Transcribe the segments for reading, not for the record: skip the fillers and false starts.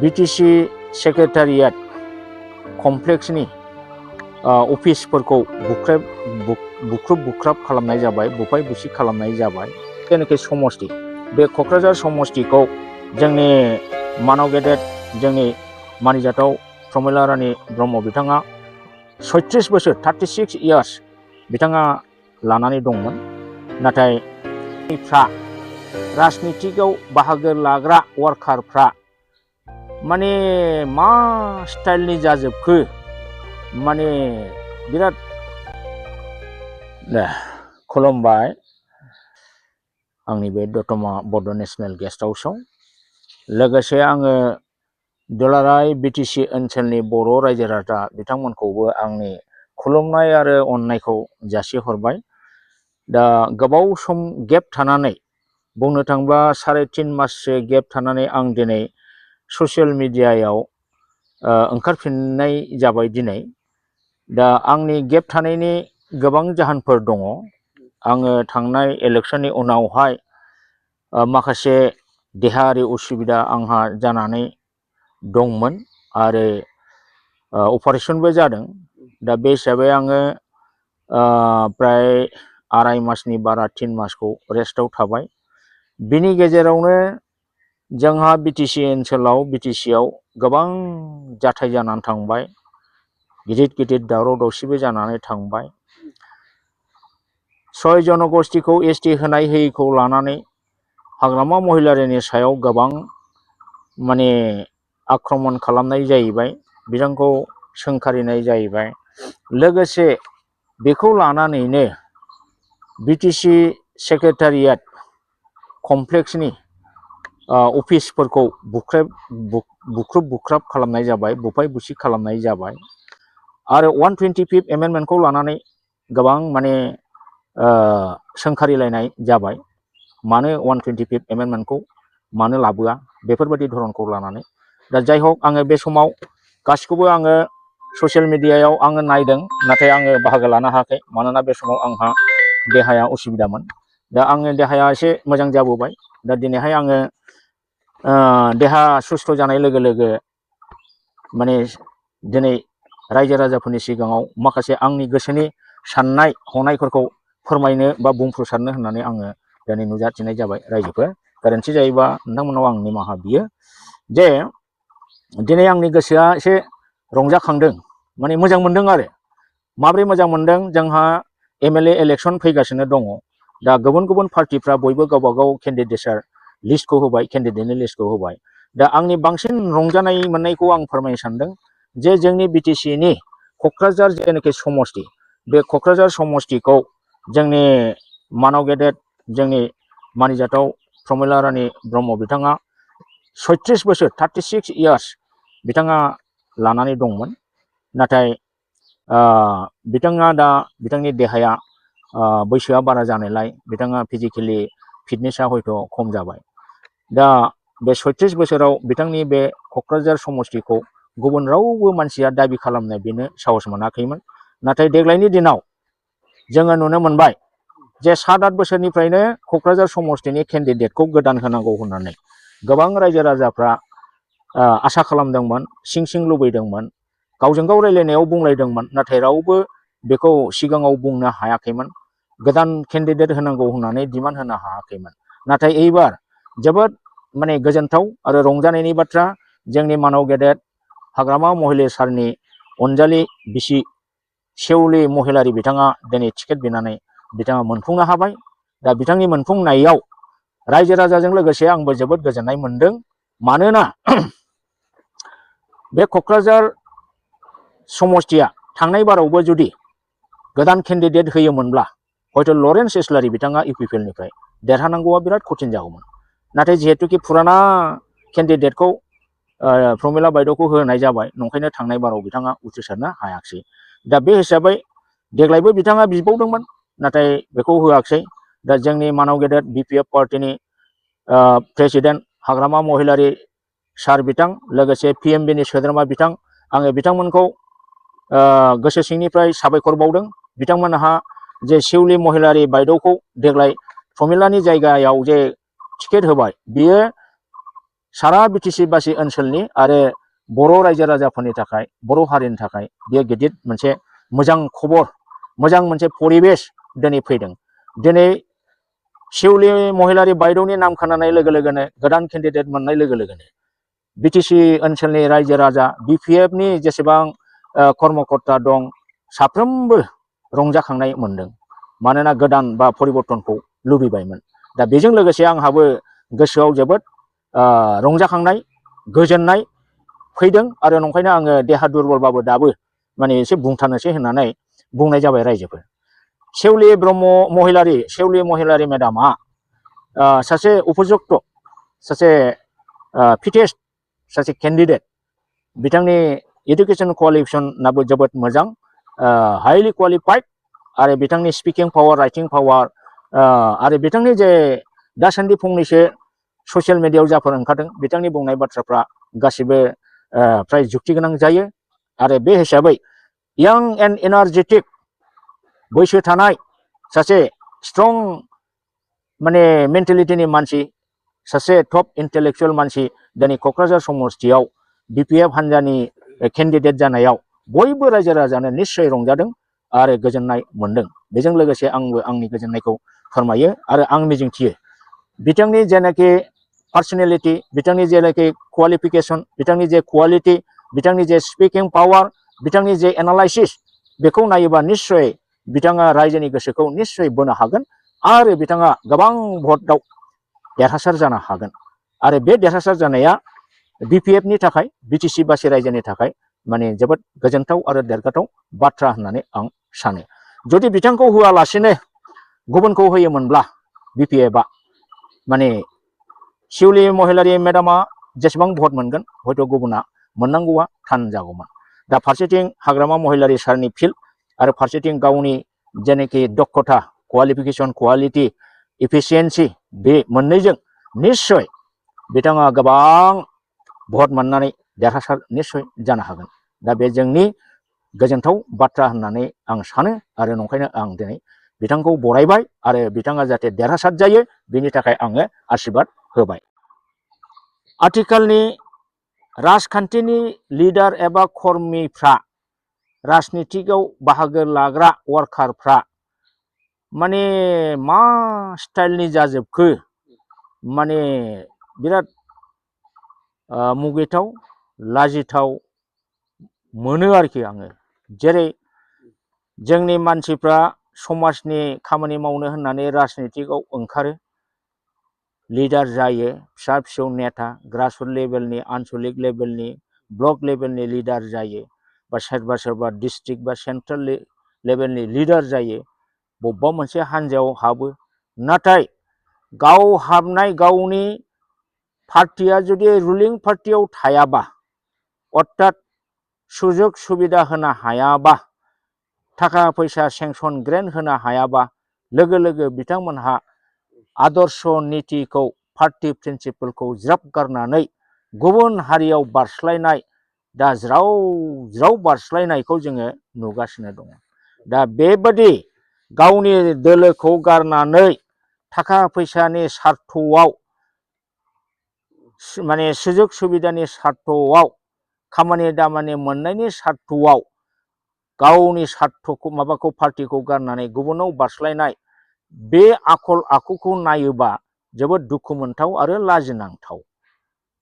BTC secretariat कमप्लेक्सनि अफिसफोरखौ बुख्रुब खालामनाय जाबाय, बुफाय बुसि खालामनाय जाबाय। जेनाखि समष्टि, बे क'क्राझार समष्टिखौ जोंनि मानाव गेदेर जोंनि मानिजाथाव प्रमिला रानी ब्रह्म बिथाङा 36 बोसोर 36 इयार्स बिथाङा लानानै दंमोन। नाथाय राजनितिकआव बाहागो लाग्रा वार्कारफ्रा माने मा स्टाइलनि जाजोबखो, माने बिराद खुलुमबाय आंनि बे दतमा बड' नेशनेल गेस्ट हाउसआव। लोगोसे आङो दुलाराय बिटिसि ओनसोलनि बर' रायजो राजा बिथांमोनखौबो आंनि खुलुमनाय आरो अननायखौ जासिहरबाय। दा गोबाव सम गेप थानानै, बुंनो थाङोब्ला 3.5 माससो गेप थानानै आं दिनै ससियेल मिडियायाव ओंखारफिननाय जाबाय दिनै। दा आंनि गेप थानायनि गोबां जाहोनफोर दङ। आङो थांनाय इलेक्शननि उनावहाय माखासे देहायारि उसुबिदा आंहा जानानै दंमोन आरो अपारेशनबो जादों। दा बे हिसाबै आङो प्राय 2.5 मासनि बारा 3 मासखौ रेस्टआव थाबाय। बिनि गेजेरावनो जोंहा बिटिसि ओनसोलाव बिटिसिआव गोबां जाथाय जानानै थांबाय, गिदिर दावराव दावसिबो जानानै थांबाय। 6 जनगोष्ठीखौ एसटि होनाय होयैखौ लानानै हाग्रामा महिलारिनि सायाव गोबां माने आक्रमण खालामनाय जाहैबाय, बिथांखौ सोंखारिनाय जाहैबाय। लोगोसे बेखौ लानानैनो बिटिसि सेक्रेटारियेट कमप्लेक्सनि अफिसफोरखौ बुख्रुब खालामनाय जाबाय, बुफाय बुसि खालामनाय जाबाय। आरो 125 एमेन्डमेन्टखौ लानानै गोबां माने सोंखारिलायनाय जाबाय। मानो 125 एमेन्डमेन्टखौ मानो लाबोआ, बेफोरबायदि धरनखौ लानानै। दा जाय हक, आङो बे समाव गासिखौबो आङो ससियेल मिडियायाव आङो नायदों, नाथाय आङो बाहागो लानो हायाखै, मानोना बे समाव आंहा देहाया उसुबिदामोन। दा आंनि देहाया एसे मोजां जाबोबाय। दा दिनैहाय आङो देहा सुस्थ' जानाय लोगो लोगो माने दिनै रायजो राजाफोरनि सिगाङाव माखासे आंनि गोसोनि साननाय हनायफोरखौ फोरमायनो बा बुंफ्रुसारनो होननानै आङो दिनै नुजाथिनाय जाबाय। रायजोफोर गोरोन्थि जायोबा नोंथांमोनाव आं निमाहा बियो जे दिनै आंनि गोसोआ एसे रंजाखांदों, माने मोजां मोनदों। आरो माब्रै मोजां मोनदों, जोंहा MLA इलेक्शन फैगासिनो दङ। दा गुबुन पार्टिफ्रा बयबो गावबा गाव केन्डिडेटसार लिस्टखौ होबाय, केन्डिडेटनि लिस्टखौ होबाय। दा आंनि बांसिन रंजानाय मोननायखौ आं फोरमायनो सानदों जे जोंनि बिटिसिनि क'क्राझार जेनाखि समष्टि, बे क'क्राझार समष्टिखौ जोंनि मानाव गेदेर जोंनि मानिजाथाव प्रमिला रानी ब्रह्म बिथाङा 36 बोसोर 36 इयार्स बिथाङा लानानै दंमोन। नाथाय बिथाङा दा बिथांनि देहाया बैसोआ बारा जानायलाय बिथाङा फिजिकेलि फिटनेसा हयथ' खम जाबाय। दा बे 36 बोसोराव बिथांनि बे क'क्राझार समष्टिखौ गुबुन रावबो मानसिया दाबि खालामनो बेनो साहस मोनाखैमोन। नाथाय देग्लायनि दिनाव जोङो नुनो मोनबाय जे 7-8 बोसोरनिफ्रायनो क'क्राझार समष्टिनि केन्डिडेटखौ गोदान होनांगौ होननानै गोबां रायजो राजाफ्रा आसा खालामदोंमोन, सिं लुबैदोंमोन, गावजों गाव रायलायनायाव बुंलायदोंमोन। नाथाय रावबो बेखौ सिगाङाव बुंनो हायाखैमोन, गोदान केन्डिडेट होनांगौ होननानै डिमान्ड होनो हायाखैमोन। नाथाय एबार जोबोद माने गोजोनथाव आरो रंजानायनि बाथ्रा, जोंनि मानाव गेदेर हाग्रामा महिलारि सारनि अनजालि बिसि सेउलि महिलारि बिथाङा दिनै टिकेट बिनानै बिथाङा मोनफुंनो हाबाय। दा बिथांनि मोनफुंनायाव रायजो राजाजों लोगोसे आंबो जोबोद गोजोननाय मोनदों। मानोना बे क'क्राझार समष्टिया थांनाय बारावबो जुदि गोदान केन्डिडेट होयोमोनब्ला हयथ' लरेन्स इस्लारि बिथाङा इउपिपिएलनिफ्राय देरहानांगौआ बिराद कठिन जागौमोन। नाथाय जिहेतुकि फुराना केन्डिडेटखौ प्रमिला बायद'खौ होनाय जाबाय, नंखायनो थांनाय बाराव बिथाङा उथ्रिसारनो हायाखिसै। दा बे हिसाबै देग्लायबो बिथाङा बिबावदोंमोन, नाथाय बेखौ होआखिसै। दा जोंनि मानाव गेदेर BPF पार्टिनि प्रेसिडेन्ट हाग्रामा महिलारि सार बिथां, लोगोसे PMBनि सोद्रोमा बिथां, आङो बिथांमोनखौ गोसो सिंनिफ्राय साबायखर बावदों। बिथांमोनहा जे सेउलि महिलारि बायद'खौ देग्लाय प्रमिलानि जायगायाव जे टिकेट होबाय, बियो सारा बिटिसि बासि ओनसोलनि आरो बर' रायजो राजाफोरनि थाखाय बर' हारिनि थाखाय बेयो गिदिर मोनसे मोजां खबर मोजां मोनसे परिबेस दिनै फैदों। दिनै शिवली महिलारी बायद'नि नाम खोनानाय लोगो लोगोनो गोदान केन्डिडेट मोननाय लोगो लोगोनो बिटिसि ओनसोलनि रायजो राजा बिपिएफनि जेसेबां कर्मकर्ता दं साफ्रोमबो रंजाखांनाय मोनदों। मानोना गोदान बा परिबर्तनखौ लुबैबायमोन। दा बेजों लोगोसे आंहाबो गोसोआव जोबोद रंजाखांनाय गोजोननाय फैदों आरो नंखायनो आङो देहा दुरबलबाबो दाबो माने एसे बुंथारनोसै होननानै बुंनाय जाबाय रायजोफोर। शेवली ब्रह्म महिलारी शेवली महिलारी मेडामा सासे उपयुक्त सासे फिटेस्ट सासे केन्डिडेट बिथांनि एडुकेशन क्वालिफिकेशनाबो जोबोद मोजां हाइलि क्वालिफाइड आरो बिथांनि स्पिकिं पावार राइटिं पावार आरो बिथांनि जे दासान्दि फंनैसो ससियेल मिडियायाव जाफोर ओंखारदों बिथांनि बुंनाय बाथ्राफ्रा गासिबो फ्राय जुक्ति गोनां जायो आरो बे हिसाबै यां एन्ड एनार्जेटिक बैसो थानाय सासे स्ट्रं माने मेन्टेलिटिनि मानसि सासे टप इन्टेलेक्चुएल मानसि दिनै क'क्राझार समस्तियाव बिपिएफ हान्जानि केन्डिडेट जानायाव बयबो रायजो राजानो निश्चय रंजादों आरो गोजोननाय मोनदों। बेजों लोगोसे आंबो आंनि गोजोननायखौ फोरमायो आरो आं मिजिंथियो बिथांनि जेनाखि पार्सनेलिटि बिथांनि जेनाखि क्वालिफिकेसन बिथांनि जे क्वालिटि बिथांनि जे स्पिकिं पावार बिथांनि जे एनालाइसिस बेखौ नायोबा निश्चय बिथाङा रायजोनि गोसोखौ निश्चय बोनो हागोन आरो बिथाङा गोबां भटआव देरहासार जानो हागोन आरो बे देरहासार जानाया बिपिएफनि थाखाय बिटिसि बासि रायजोनि थाखाय माने जोबोद गोजोनथाव आरो देरगाथाव बाथ्रा होननानै आं सानो। जुदि बिथांखौ होआलासिनो गुबुनखौ होयोमोनब्ला बिपिएफआ माने शिवली महिलारी मेडामा जेसेबां भट मोनगोन हयथ' गुबुना मोननांगौआ थान जागौमोन। दा फारसेथिं हाग्रामा महिलारी सारनि फिल्ड आरो फारसेथिं गावनि जेनाखि दक्षता क्वालिफिकेसन क्वालिटि इफिसियेन्सि बे मोननैजों निश्चय बिथाङा गोबां भट मोननानै देरहासार निश्चय जानो हागोन। दा बे जोंनि गोजोनथाव बाथ्रा होननानै आं सानो आरो नंखायनो आं दिनै बिथांखौ बरायबाय आरो बिथाङा जाहाथे देरहासार जायो बिनि थाखाय आङो आशीर्बाद होबाय। आथिखालनि राजखान्थिनि लिडार एबा कर्मीफ्रा राजनितिकआव बाहागो लाग्रा वार्कारफ्रा माने मा स्टाइलनि जाजोबखो माने बिराद मुगैथाव लाजिथाव मोनो आरोखि आङो। जेरै जोंनि मानसिफ्रा समाजनि खामानि मावनो होननानै राजनितिकआव ओंखारो लिडार जायो फिसा फिसौ नेता ग्रासरुट लेभेलनि आनसलिक लेभेलनि ब्लक लेभेलनि लिडार जायो बा सोरबा सोरबा डिस्ट्रिक्ट बा सेन्ट्रेल लेभेलनि लिडार जायो बबेबा मोनसे हान्जायाव हाबो। नाथाय गाव हाबनाय गावनि पार्टिया जुदि रुलिं पार्टियाव थायाबा अर्थात सुजुग सुबिदा होनो हायाबा थाखा फैसा सेंसन ग्रेन्ट होनो हायाबा लोगो लोगो बिथांमोनहा आदर्श नीतिखौ पार्टी प्रिन्सिपलखौ ज्राब गारनानै गुबुन हारियाव बारस्लायनाय दा ज्राव ज्राव बारस्लायनायखौ जोङो नुगासिनो दङ। दा बेबादि गावनि दोलोखौ गारनानै थाखा फैसानि सार्थआव माने सुजुग सुबिदानि सार्थआव खामानि दामानि मोननायनि सार्थआव गावनि सार्थखौ माबाखौ पार्टिखौ गारनानै गुबुनाव बारस्लायनाय बे आखल आखुखौ नायोबा जोबोद दुखु मोनथाव आरो लाजिनांथाव।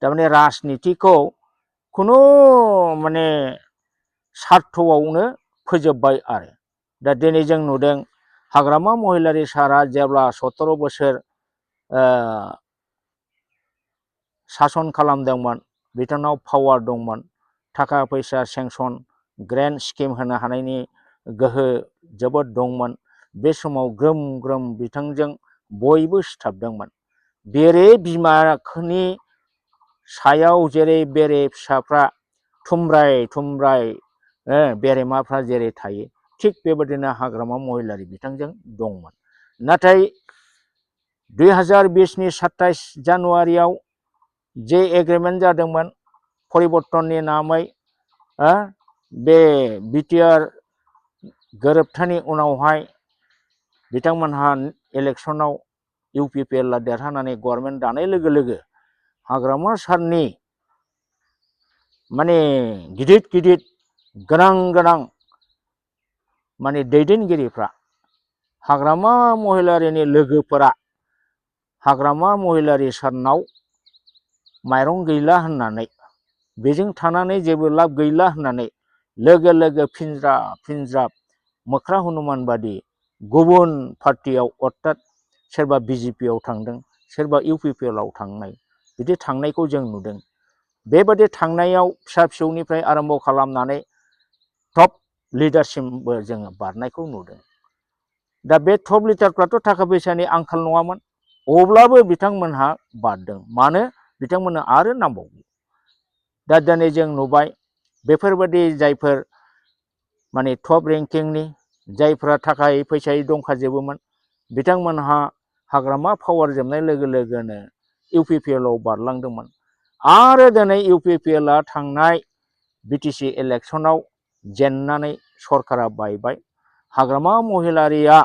थारमाने राजनितिखौ खुनु माने सार्थआवनो फोजोबबाय आरो। दा दिनै जों नुदों हाग्रामा महिलारी सारा जेब्ला 17 बोसोर सासन खालामदोंमोन बिथांनाव पावार दंमोन थाखा फैसा सेंसन ग्रेन्ट स्किम होनो हानायनि गोहो जोबोद दंमोन। बे समाव ग्रोम ग्रोम बिथांजों बयबो सिथाबदोंमोन। बेरे बिमानि सायाव जेरै बेरे फिसाफ्रा थुमब्राय थुमब्राय बेरेमाफ्रा जेरै थायो थिग बेबादिनो हाग्रामा महिलारी बिथांजों दंमोन। नाथाय 2020नि 27 जानुवारियाव जे एग्रिमेन्ट जादोंमोन परिबर्तननि नामै बे बिटिआर गोरोबथानि उनावहाय बिथांमोनहा इलेक्सनाव इउपिपिएलआ देरहानानै गभर्नमेन्ट दानाय लोगो लोगो हाग्रामा सारनि माने गिदिर गिदिर गोनां माने दैदेनगिरिफ्रा हाग्रामा महिलारिनि लोगोफोरा हाग्रामा महिलारि सारनाव माइरं गैला होननानै बेजों थानानै जेबो लाब गैला होननानै लोगो लोगो फिनज्राब मोख्रा हनुमान बादि गुबुन पार्टियाव अर्थात सोरबा बिजेपियाव थांदों सोरबा इउपिपिएल आव थांनाय बिदि थांनायखौ जों नुदों। बेबादि थांनायाव फिसा फिसौनिफ्राय आरम्भ खालामनानै टप लिडारसिमबो जोङो बारनायखौ नुदों। दा बे टप लिडारफ्राथ' थाखा फैसानि आंखाल नङामोन, अब्लाबो बिथांमोनहा बारदों। मानो? बिथांमोननो आरो नांबावगौ। दा दिनै जों नुबाय बेफोरबादि जायफोर माने टप रेंकिंनि जायफ्रा थाखा फैसायै दंखाजोबोमोन बिथांमोनहा हाग्रामा पावार जोबनाय लोगो लोगोनो इउपिपिएल आव बारलांदोंमोन। आरो दिनै इउपिपिएलआ थांनाय बिटिसि इलेक्सनाव जेननानै सरकारा बायबाय। हाग्रामा महिलारिया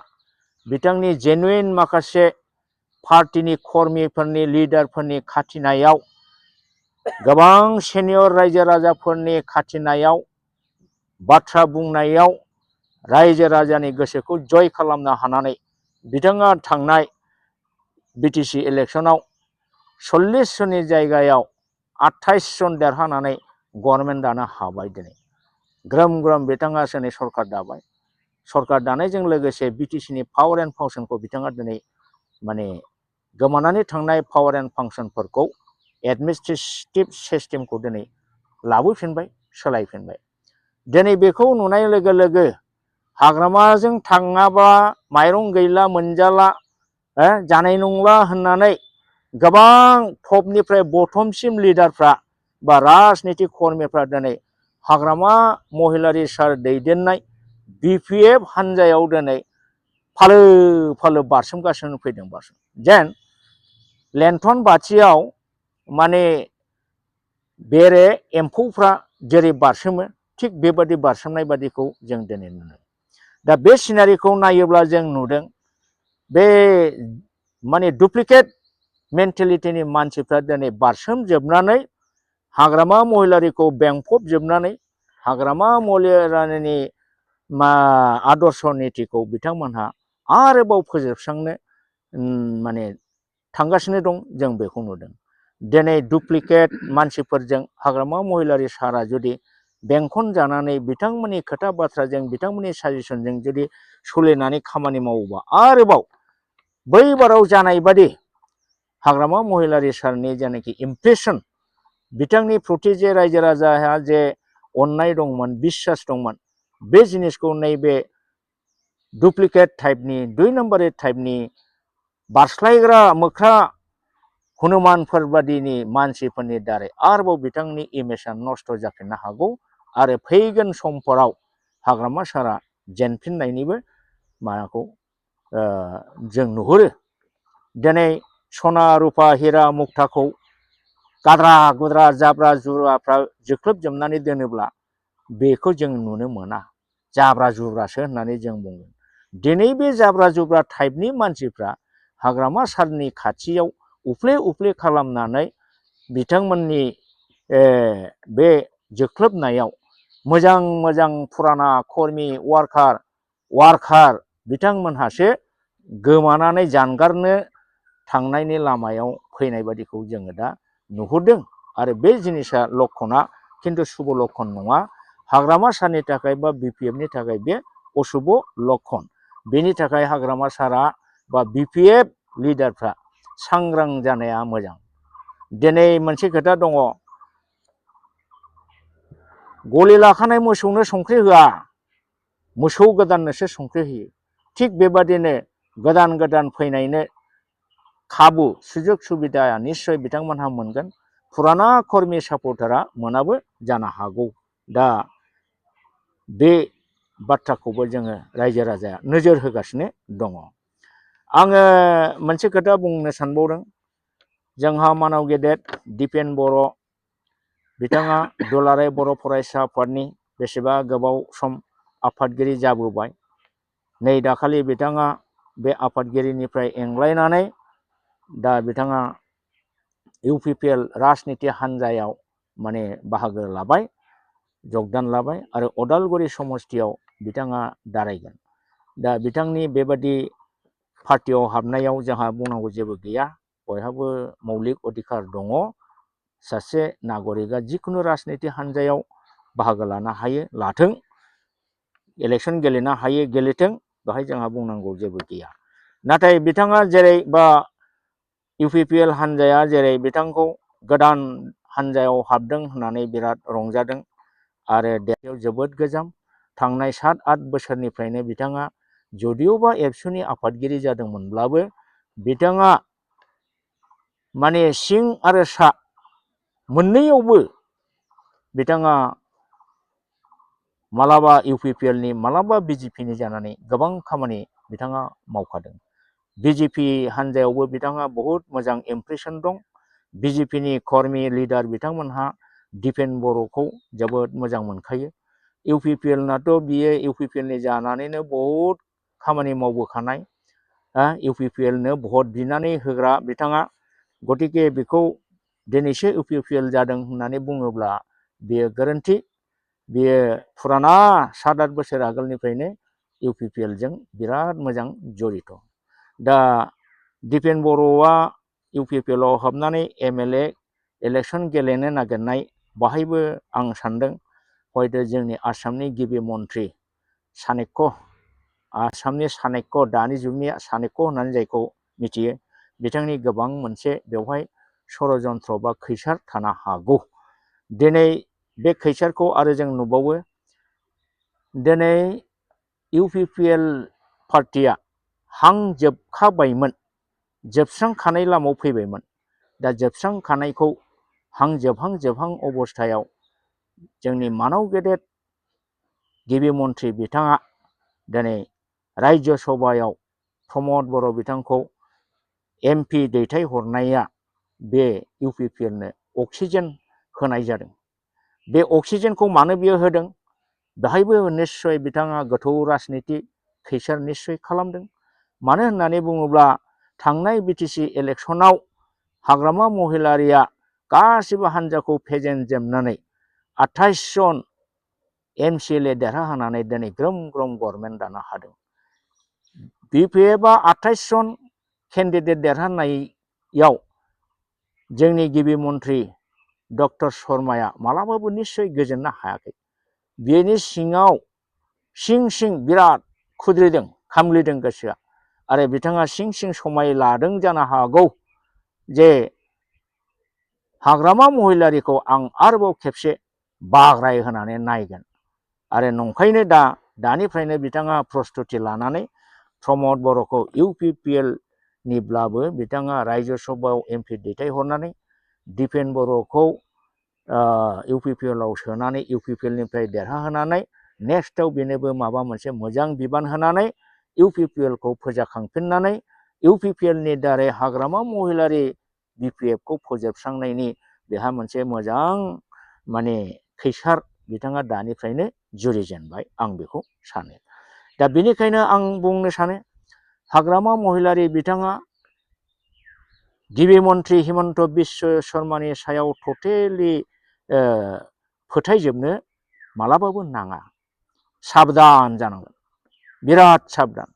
बिथांनि जेनुइन माखासे पार्टिनि कर्मिफोरनि लिडारफोरनि खाथिनायाव गोबां सेनियर रायजो राजाफोरनि खाथिनायाव बाथ्रा बुंनायाव रायजो राजानि गोसोखौ जय खालामनो हानानै बिथाङा थांनाय बिटिसि इलेक्सनाव 40 जननि जायगायाव 28 जन देरहानानै गभर्नमेन्ट दानो हाबाय। दिनै ग्रोम ग्रोम बिथाङा दिनै सरकार दाबाय। सरकार दानायजों लोगोसे बिटिसिनि पावार एन्ड फांसनखौ बिथाङा दिनै माने गोमानानै थांनाय पावार एन्ड फांसनफोरखौ एडमिनिस्ट्रेटिभ सिस्टेमखौ दिनै लाबोफिनबाय, सोलायफिनबाय। दिनै बेखौ नुनाय लोगो लोगो हाग्रामाजों थाङाबा माइरं गैला मोनजाला जानाय नंला होननानै गोबां टपनिफ्राय बटमसिम लिडारफ्रा बा राजनितिक कर्मिफ्रा दिनै हाग्रामा महिलारि सार दैदेननाय बिपिएफ हान्जायाव दिनै फालो फालो बारसोमगासिनो फैदों। जेन लेन्थन बाथियाव माने बेरे एम्फौफ्रा जेरै बारसोमो थिग बेबादि बारसोमनाय बादिखौ जों दिनै नुनो। दा बे सिनारिखौ नायोब्ला जों नुदों बे माने डुप्लिकेट मेन्टेलिटिनि मानसिफ्रा दिनै बारसोमजोबनानै हाग्रामा महिलारिखौ बेंफबजोबनानै हाग्रामा महिलारिनि आदर्श नितिखौ बिथांमोनहा आरोबाव फोजोबस्रांनो माने थांगासिनो दं। जों बेखौ नुदों। दिनै डुप्लिकेट मानसिफोरजों हाग्रामा महिलारि सारा जुदि बेंखन जानानै बिथांमोननि खोथा बाथ्राजों बिथांमोननि साजेसनजों जुदि सोलिनानै खामानि मावोबा आरोबाव बैबाराव जानाय बादि हाग्रामा महिलारि सारनि जेनाखि इम्प्रेसन बिथांनि प्रति जे रायजो राजाहा जे अननाय दंमोन, बिश्वास दंमोन, बे जिनिसखौ नैबे डुप्लिकेट टाइपनि 2 नम्बरि टाइपनि बारस्लायग्रा मोख्रा हनुमानफोर बादिनि मानसिफोरनि दारै आरोबाव बिथांनि इमेजआ नस्थ' जाफिननो हागौ आरो फैगोन समफोराव हाग्रामा सारा जेनफिननायनिबो माबाखौ जों नुहुरो। दिनै सना रुपा हिरा मुक्ताखौ गाद्रा गुद्रा जाब्रा जुब्राफ्रा जोख्लोबजोबनानै दोनोब्ला बेखौ जों नुनो मोना। जाब्रा जुब्रासो होननानै जों बुंगोन। दिनै बे जाब्रा जुब्रा टाइपनि मानसिफ्रा हाग्रामा सारनि खाथियाव उफ्ले उफ्ले खालामनानै बिथांमोननि बे जोख्लोबनायाव मोजां मोजां फुराना कर्मि वार्कार बिथांमोनहासो गोमानानै जानगारनो थांनायनि लामायाव फैनाय बादिखौ जोङो दा नुहुरदों। आरो बे जिनिसा लक्षणा खिन्थु शुभ लक्षण नङा। हाग्रामा सारनि थाखाय बा बिपिएफनि थाखाय बे अशुभ लक्षण। बेनि थाखाय हाग्रामा सारा बा बिपिएफ लिडारफ्रा सांग्रां जानाया मोजां। दिनै मोनसे खोथा दङ, गलि लाखानाय मोसौनो संख्रि होआ, मोसौ गोदाननोसो संख्रि होयो। थिग बेबादिनो गोदान गोदान फैनायनो खाबु सुजुग सुबिदाया निस्सय बिथांमोनहा मोनगोन। फुराना कर्मि सापर्टारा मोनाबो जानो हागौ। दा बे बाथ्राखौबो जोङो रायजो राजाया नोजोर होगासिनो दङ। आङो मोनसे खोथा बुंनो सानबावदों। जोंहा मानाव गेदेर दिपेन बर' बिथाङा दुलाराय बर' फरायसा आफादनि बेसेबा गोबाव सम आफादगिरि जाबोबाय। नै दाखालि बिथाङा बे आफादगिरिनिफ्राय एंग्लायनानै दा बिथाङा UPPL राजनिति हान्जायाव माने बाहागो लाबाय जगदान लाबाय आरो अदालगुरि समस्तियाव बिथाङा दारायगोन दा बिथांनि बेबादि पार्टियाव हाबनायाव जोंहा बुंनांगौ जेबो गैया बयहाबो मौलिक अधिकार दङ सासे नागरिकआ जिखुनु राजनिति हान्जायाव बाहागो लानो हायो लाथों इलेक्शन गेलेनो हायो गेलेथों बेहाय जोंहा बुंनांगौ जेबो गैया नाथाय बिथाङा जेरै बा UPPL हान्जाया जेरै बिथांखौ गोदान हान्जायाव हाबदों होननानै बिराद रंजादों आरो देहायाव जोबोद गोजाम थांनाय 7-8 बोसोरनिफ्रायनो बिथाङा जदिअबा एबसुनि आफादगिरि जादोंमोनब्लाबो बिथाङा माने सिं आरो सा मोननैयावबो बिथाङा मालाबा UPPL नि मालाबा BJP नि जानानै गोबां खामानि बिथाङा मावखादों BJP हान्जायावबो बिथाङा बहुत मोजां इमप्रेसन दं BJP नि कर्मी लिडार बिथांमोनहा दिपेन बर'खौ जोबोद मोजां मोनखायो UPPL नाथ' बियो UPPL नि जानानैनो बहुत खामानि मावबोखानाय UPPL नो भट बिनानै होग्रा बिथाङा गतिके बेखौ दिनैसो UPPL जादों होननानै बुङोब्ला बेयो गोरोन्थि बेयो फुराना 7-8 बोसोर आगोलनिफ्रायनो UPPL जों बिराद मोजां जड़ित दा दिपेन बर'आ UPPL आव हाबनानै MLA इलेक्शन गेलेनो नागिरनाय बाहायबो आं सानदों हयथ' जोंनि आसामनि गिबि मन्थ्रि चाणक्य आसामनि चाणक्य दानि जुगनि चाणक्य होननानै जायखौ मिथियो बिथांनि गोबां मोनसे बेवहाय षड़यन्त्र बा खैसार थानो हागौ दिनै बे खैसारखौ आरो जों नुबावो दिनै UPPL पार्टिया हां जोबखाबायमोन जोबस्रांखानाय लामायाव फैबायमोन दा जोबस्रांखानायखौ हां जोबहां अबस्थायाव जोंनि मानाव गेदेर गिबि मन्थ्रि बिथाङा दिनै राज्य सभायाव प्रमद बर' बिथांखौ MP दैथायहरनाया बे UPPL नो अक्सिजेन होनाय जादों बे अक्सिजेनखौ मानो बियो होदों बेहायबो निश्चय बिथाङा गोथौ राजनिति खैसार निश्चय खालामदों मानो होननानै बुङोब्ला थांनाय BTC इलेक्शनाव हाग्रामा महिलारिया गासिबो हान्जाखौ फेजेनजोबनानै 28 जन MCLA देरहाहोनानै दिनै ग्रोम ग्रोम गभर्नमेन्ट दानो हादों BPFआ 28 जन केन्डिडेट देरहानायाव जोंनि गिबि मन्थ्रि डक्टर शर्माया मालाबाबो निश्चय गोजोननो हायाखै बेनि सिङाव सिं बिराद खुद्रिदों खामग्लिदों गोसोआ आरो बिथाङा सिं समाय लादों जानो हागौ जे हाग्रामा महिलारिखौ आं आरोबाव खेबसे बाग्राय होनानै नायगोन आरो नंखायनो दानिफ्रायनो बिथाङा प्रस्तुति लानानै प्रमद बर'खौ UPPL निब्लाबो बिथाङा राज्य सभायाव MP दैथायहरनानै दिपेन बर'खौ UPPL आव सोनानै UPPL निफ्राय देरहाहोनानै नेक्स्टआव बेनोबो माबा मोनसे मोजां बिबान होनानै UPPL खौ फोजाखांफिननानै UPPL नि दारै हाग्रामा महिलारि BPF खौ फोजोबस्रांनायनि बेहा मोनसे मोजां माने खैसार बिथाङा दानिफ्रायनो जुरिजेनबाय आं बेखौ सानो दा बेनिखायनो आं बुंनो सानो हाग्रामा महिलारि बिथाङा गिबि मन्थ्रि हिमन्त बिश्व शर्मानि सायाव टटेलि फोथायजोबनो मालाबाबो नाङा साबधान जानांगोन बिराद साबधान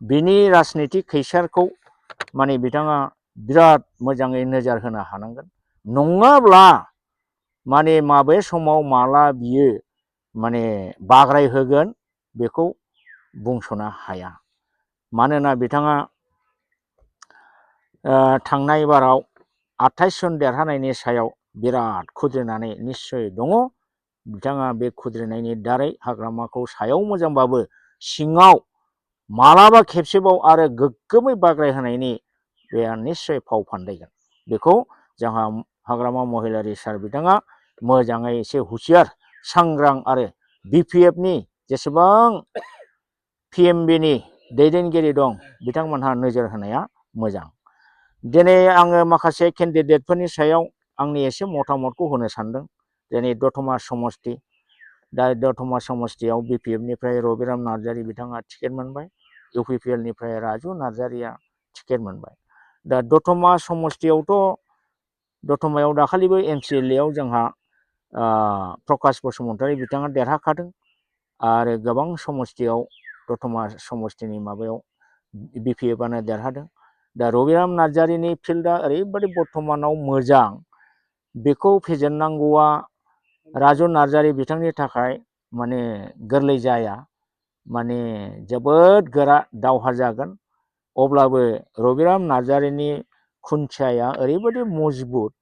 बिनि राजनिति खैसारखौ माने बिथाङा बिराद मोजाङै नोजोर होनो हानांगोन नङाब्ला माने माबे समाव माला बियो माने बाग्राय होगोन बेखौ बुंस'नो हाया मानोना बिथाङा थांनाय बाराव 28 जन देरहानायनि सायाव बिराद खुद्रिनानै निश्चय दङ बिथाङा बे खुद्रिनायनि दारै हाग्रामाखौ सायाव मोजांबाबो सिङाव मालाबा खेबसेबाव आरो गोग्गोमै बाग्राय होनायनि बे निश्चय फाव फान्दायगोन बेखौ जोंहा हाग्रामा महिलारि सार बिथाङा मोजाङै एसे हुसियार सांग्रां आरो BPF नि जेसेबां PMB नि दैदेनगिरि दं बिथांमोनहा नोजोर होनाया मोजां दिनै आङो माखासे केन्डिडेटफोरनि सायाव आंनि एसे मतामतखौ होनो सानदों दिनै दतमा समस्ति दा दतमा समस्तियाव BPF निफ्राय रबिराम नार्जारि बिथाङा टिकेट मोनबाय UPPL निफ्राय राजु नार्जारिया टिकेट मोनबाय दा दतमा समस्तियावथ' दतमायाव दाखालिबो MCLA आव जोंहा प्रकाश बसुमतारी बिथाङा देरहाखादों आरो गोबां समस्तियाव दतमा समस्तिनि माबायाव BPFआनो देरहादों। दा रबिराम नार्जारिनि फिल्डआ ओरैबायदि बर्थमानाव मोजां, बेखौ फेजेननांगौआ राजु नार्जारि बिथांनि थाखाय माने गोरलै जाया, माने जोबोद गोरा दावहा जागोन। अब्लाबो रबिराम नार्जारिनि खुन्थियाया ओरैबायदि मजबुत,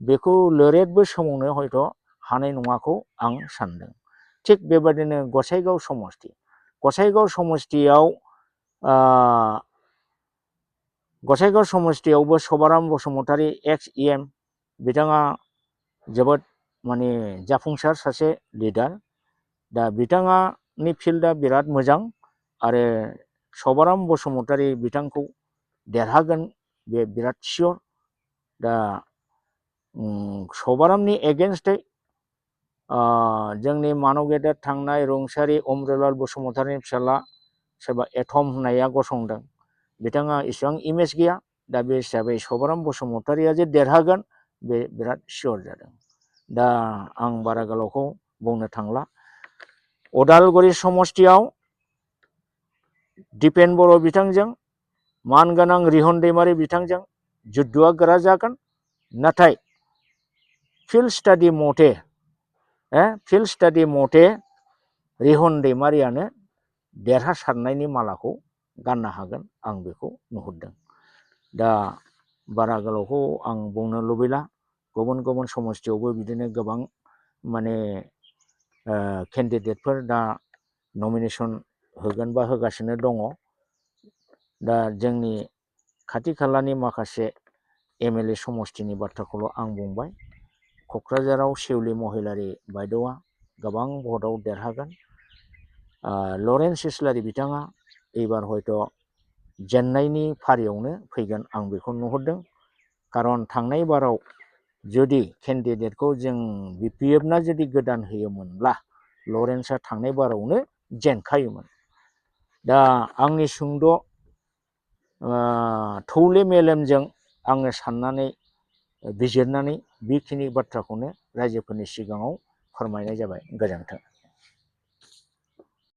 बेखौ लोरेटबो सोमावनो हयथ' हानाय नङाखौ आं सानदों। थिग बेबादिनो गसाइगाव समस्ति, गसाइगाव समस्तियाव गसाइगाव समस्तियावबो सभाराम बसुमतारी XEM बिथाङा जोबोद माने जाफुंसार सासे लिडार। दा बिथाङानि फिल्डआ बिराद मोजां आरो सभाराम बसुमतारी बिथांखौ देरहागोन बे बिराद सियर। दा सभारामनि एगेन्स्टै जोंनि मानव गेदेर थांनाय रुंसारि अमृतलाल बसुमतारीनि फिसाला सोरबा एथम होननाया गसंदों, बिथाङा इसेबां इमेज गैया। दा बे हिसाबै सभाराम बसुमतारीया जे देरहागोन बे बिराद सियर जादों। दा आं बारा गोलावखौ बुंनो थांला। उदालगुरि समस्तियाव दिपेन बर' बिथांजों मानगोनां रिहन दैमारि बिथांजों जुद्धआ गोरा जागोन। नाथाय फिल्ड स्टाडि मथे रिहन दैमारियानो देरहासारनायनि मालाखौ गाननो हागोन, आं बेखौ नुहुरदों। दा बारा गोलावखौ आं बुंनो लुबैला। गुबुन गुबुन समस्तियावबो बिदिनो गोबां माने केन्डिडेटफोर दा नमिनेसन होगोन बा होगासिनो दङ। दा जोंनि खाथि खालानि माखासे MLA समस्तिनि बाथ्राखौल' आं बुंबाय। क'क्राझाराव सेउलि महिलारि बायद'आ गोबां भटआव देरहागोन। लरेन्स इस्लारि बिथाङा एबार हयथ' जेननायनि फारियावनो फैगोन, आं बेखौ नुहुरदों। खारन थांनाय बाराव जुदि केन्डिडेटखौ जों BPFना जुदि गोदान होयोमोनब्ला लरेन्सआ थांनाय बारावनो जेनखायोमोन। दा आंनि सुंद' थौले मेलेमजों आङो साननानै बिजिरनानै बेखिनि बाथ्राखौनो रायजोफोरनि सिगाङाव फोरमायनाय जाबाय। गोजोन्थों।